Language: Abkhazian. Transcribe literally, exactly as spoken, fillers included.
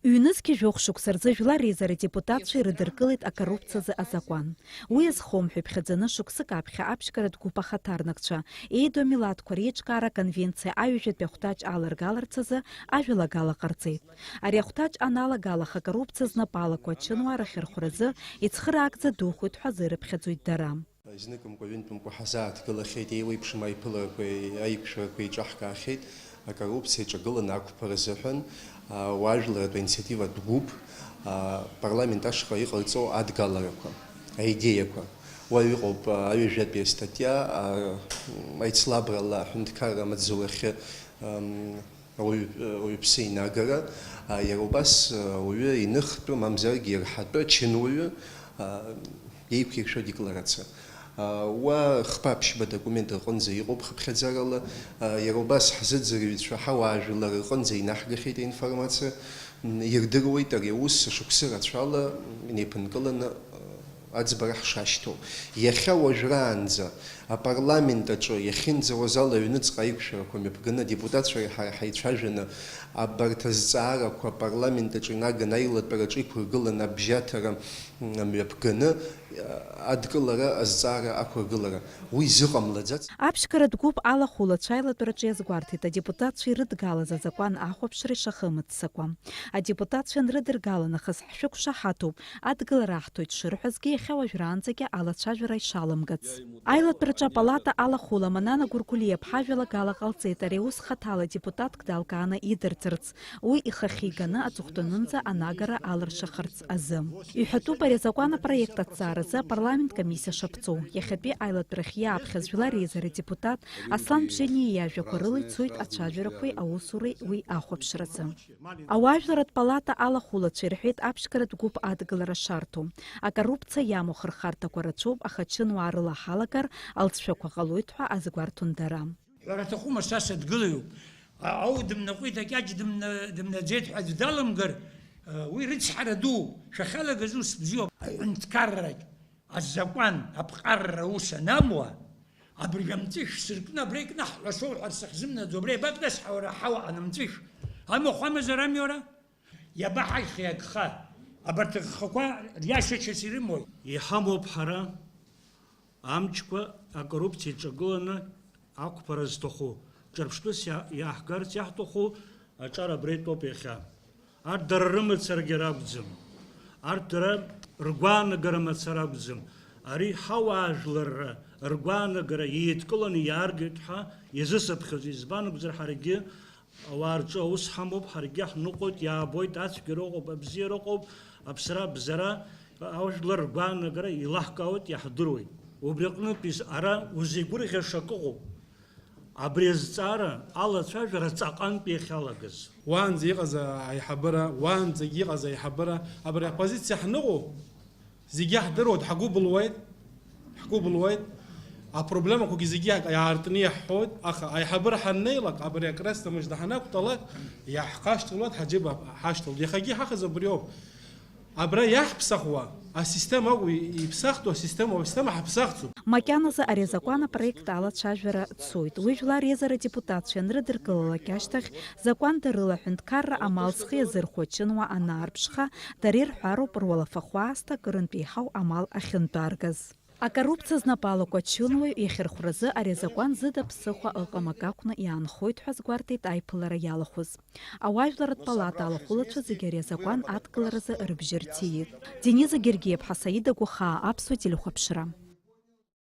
Ҩнызқьи жәохә шықәса рзы жәлар реизара адепутатцәа ирыдыркылеит акоррупциазы азакәан. Уи азхом ҳәа иԥхьаӡаны шықәсык аԥхьа аԥшьгаратә гәыԥ ахаҭарнакцәа, еиду амилаҭқәа реиҿкаара аконвенциа аҩажәатәи ахәҭаҷ аларгаларц азы ажәалагала ҟарҵеит. Ари ахәҭаҷ аналагалах акоррупциа знапы алаку ачынуаа рахьырхәразы ицхыраагӡа духоит ҳәа азы ирыԥхьаӡоит дара. Изныкымкәа, ҩынтәымкәа ҳазааҭгылахьеит, еиуеиԥшым аиԥыларақәеи аиқәшәарақәеи еиҿаҳкаахьеит, акоррупциа иҿагыланы ақәԥара азыҳәан, а, уаажәларратә аинициативатә гәыԥ, а, апарламент ашҟа иҟарҵо адгаларақәа, аидеиақәа. Уа иҟоуп, а, аҩажәатәи астатиа, а, аицлабрала аҳәынҭқарра амаҵзуҩ ахьы, ам, ауаҩ-, ауаҩԥсы инагара, а, иара убас, а, ауаҩы иныхтәу, мамзаргьы ирҳатәы ачынуаҩы, а, еиқәиршәо адекларациа. А, уа хԥа-ԥшьба документ рҟынӡа иҟоуп хыԥхьаӡарала, а, иара убас ҳзыӡырҩцәа ҳауаажәлар рҟынӡа инаҳгахьеит аинформациа, м, ирдыруеит ари аус шықәсы рацәала инеиԥынкыланы, а, аӡбара ҳшашьҭоу. Иахьа уажәраанӡа апарламент аҿы иахьынӡауаз ала аҩныҵҟа аиқәшәарақәа мҩаԥганы, адепутатцәа ҳа-, ҳаицәажәаны, абарҭ азҵаарақәа апарламент аҿы инаганы аилатәараҿы иқәыргыланы абжьаҭара, м, мҩаԥганы, адкылара азҵаара ақәыргылара уи зыҟамлаӡац. Аԥшьгаратә гәыԥ алахәылацәа аилатәараҿы иазгәарҭеит адепутатцәа ирыдгалаз азакәан ахәаԥшра ишахымыццакуа. Адепутатцәа анрыдыргала нахыс ҳшәықәшаҳаҭуп, адгылара аҳҭоит шырҳәазгьы, иахьа уажәраанӡагьы алацәажәара ишаламгац. Аилатәараҿы апалата алахәыла Манана Гәыргәлиа ԥҳа жәалагала ҟалҵеит ари аус хаҭала депутатк далкааны идырҵарц, уи ихахьы иганы аҵыхәтәанынӡа анагара алыршахарц азы. Иҳәатәуп ари азакәан апроект аҭҵааразы апарламент комиссиа шаԥҵоу. Иахьатәи аилатәарахь иааԥхьаз Жәлар Реизара адепутат Аслан Бжьаниа иажәақәа рыла ицоит ацәажәарақәеи аусуреи уи ахәаԥшразы. Ауаажәларратә палата алахәылацәа ирҳәеит аԥшьгаратә гәыԥ адгылара шарҭо. Акоррупциа иамоу ахырхарҭақәа рацәоуп, аха ачынуаа рыла ҳалагар, алҵшәақәа ҟалоит ҳәа азгәарҭон дара. Ҳәара аҭахума, са садгылаҩуп. А-, ауаҩ дымнаҟәеит, акьаҿ дымна-, дымнаӡеит ҳәа аӡә даламгар, уи рыцҳара ду, шәахьалагаз ус бзиоуп. Аҳәынҭқаррагь азакәан аԥҟарра аус анамуа, абыржәы амҵәышә сыркны абра икнаҳҳәа соуҳәар сыхьзымнаӡо, абра иабакнасҳауа ара ҳауа анымҵәышә? Амахә амазар ами уара? Иабаҳаихи агха? Абарҭ агхақәа риашачас ирымои? Иҳамоуп ҳара амчқәа акоррупциа иҿагыланы ақәԥара зҭаху, ҿырԥштәыс иа-, иаҳгарц иаҳҭаху аҿар абра итәоуп иахьа. Арҭ дара рымацарагьы ракәӡам. Арҭ дара ргәаанагара мацара акәӡам. Ари ҳауаажәларра ргәаанагара еидкыланы иааргеит ҳәа иазысыԥхьаӡом. Избан акәзар, ҳаргьы ауаа рҿы аус ҳамоуп, ҳаргьы ҳныҟәоит, иаабоит, ацәгьара ыҟоуп, абзиара ыҟоуп, аԥсра, абзара, ажәлар ргәаанагара еилаҳкаауеит, иаҳдыруеит. Убри аҟнытәи ара узеигәырӷьаша акы ыҟоуп. Абри азҵаара алацәажәара ҵаҟантә иахьалагаз. Уаанӡа иҟаз аиҳабыра, уаанӡагь иҟаз аиҳабыра, абри апозициа ҳныҟәо, зегьы иаҳдыруеит, ҳгәы былуеит, ҳгәы былуеит, апроблемақәагьы зегьы иаартны иаҳҳәоит, аха аиҳабыра ҳаннеилак, абри акресса мыжда ҳанақәтәалак, иаҳхашҭлоит, ҳаџьыба ҳашьҭалт. Иахьагьы иҳахыз убриоуп. Абра иаҳԥсахуа асистема акәу, иԥсахтәу асистема, асистема ҳаԥсахӡом. Макьаназы ари азакәан апроект алацәажәара цоит. Уи Жәлар Реизара адепутатцәа ианрыдыркылалак ашьҭахь, закәанда рыла аҳәынҭқарра амал зхы иазырхәо ачынуаа анаарԥшха, дара ирҳәароуп руалафахә аасҭа акырынтә еиҳау амал ахьынтәааргаз. Акоррупциа знапы алаку ачынуаҩ иахьырхәразы ари азакәан зыда ԥсыхәа ыҟам акы акәны иаанхоит ҳәа азгәарҭеит аиԥылара иалахәыз. Ауаажәларратә палата алахәылацәа зегьы ари азакәан адкыларазы рыбжьы рҭиит. Дениза Гергиеԥҳа, Саида Гәахаа, Аԥсуа телехәаԥшра.